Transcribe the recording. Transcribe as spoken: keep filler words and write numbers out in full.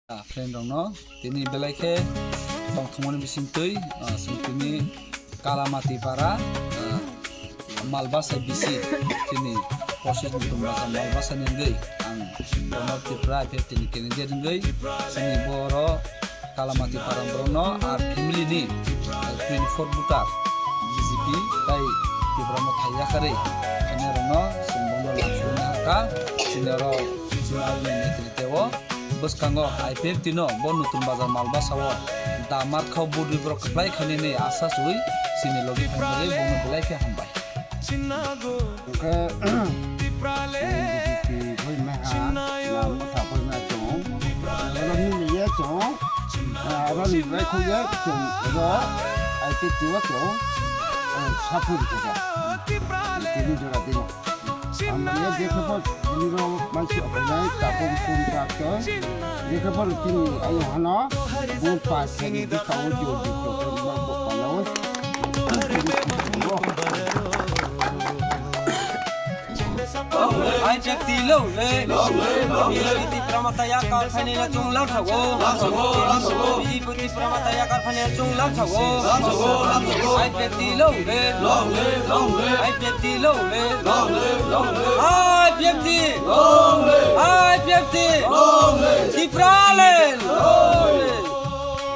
Ah, friend rokno tini belai khe tongthokmani bisingtwi, ah, chwng tini Kalamati para, ah, Malbasa bisi tini process ni tongmasa Malbasa ni wngwi ang Bono Tripura I P F T ni candidate wngwi chini boro Kalamati para borokno ar family ni, ah, twenty four voter B J P tai Tripura no thai yakarwi khainai rokno chwng bono lamsogwi nahar kha chini oro chini aroni netrite o. Bwskango I P F T no bo Nutun Bazar Malbasa o da markha o bwdwi borok kwplai khainani asa swi chini logi phaimani bono belai khe hambai. Hwnkhe B J P boi meha na motha boi meha chwng oro miliya chwng oro ni bai khogya chwng oro I P F T o chwng sapuri khaja tini jora dino. Ang manya jekhe bo nini rok mansi okhonai tabuk sum tak to. Jekhe bo tini ayo hano bul pa sari di kawo jo di to ko ma bo palo. Ai jak di lo le. Tini pramata ya kar phani na chung lang thago. Tini pramata ya kar phani na chung lang thago. Ai jak di lo le. Ai jak di lo le. Ai jak di.